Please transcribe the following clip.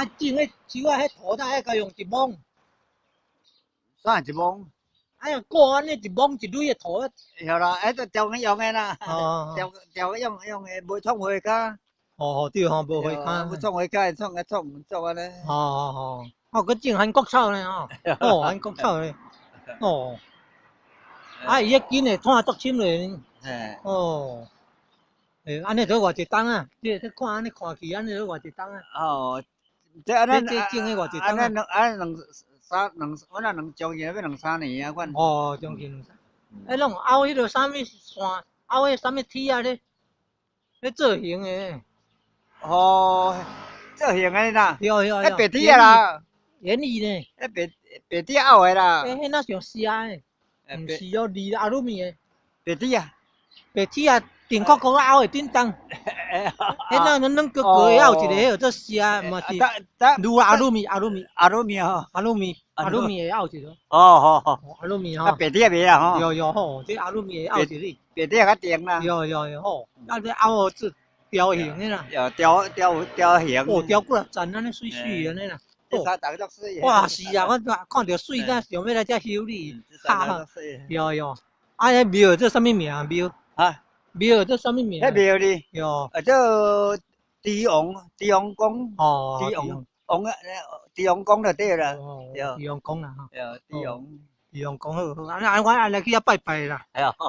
啊，種彼樹仔，彼土仔，彼共用一網。啥一網？哎呀，過按呢一網一壘的土啊。對啦，彼都調去用的啦。調調用用的，無創花跤。哦，對吼，無花跤。無創花跤，創啊創創按呢。哦哦哦，哦，閣種韓國草呢吼。哦，韓國草呢。哦。啊，伊彼根會拖足深落呢。哦。欸，按呢都偌濟冬啊？你你看按呢看去，按呢都偌濟冬啊？哦，這按呢，這種的偌濟冬啊？按呢兩按兩三兩，阮那兩將近欲兩三年啊款。哦，將近兩三。欸，攏有拗彼個啥物線，拗彼啥物鐵仔咧？咧做形的。哦，做形的啦。對對對。彼白鐵仔啦。園藝呢？彼白白鐵拗的啦。欸，彼若像錫的，毋是哦，鋁阿魯米的。白鐵啊。白鐵仔，頂殼殼拗會振動。彼若軟軟閣閣的，還有一个彼叫做錫，嘛是鋁阿魯米阿魯米。阿魯米吼。阿魯米，阿魯米的拗一个。哦哦哦。阿魯米吼。啊，白鐵仔袂啦吼。對對吼，這阿魯米的拗一个。白鐵仔較重啦。對對對吼，啊這拗做雕形的啦。對，雕雕雕形。哦，雕幾若層按呢媠媠按呢啦。這三重足媠。哇，是啊，我看著媠，才想欲來遮修理。哈哈。對對。啊，彼廟這啥物名廟？啊？廟這啥物名？彼廟哩。對。啊，這帝王帝王宮。哦。帝王王啊，帝王宮就對啦。對。帝王宮啦。對，帝王。帝王宮好好，按呢我按來去遐拜拜啦。哎呀。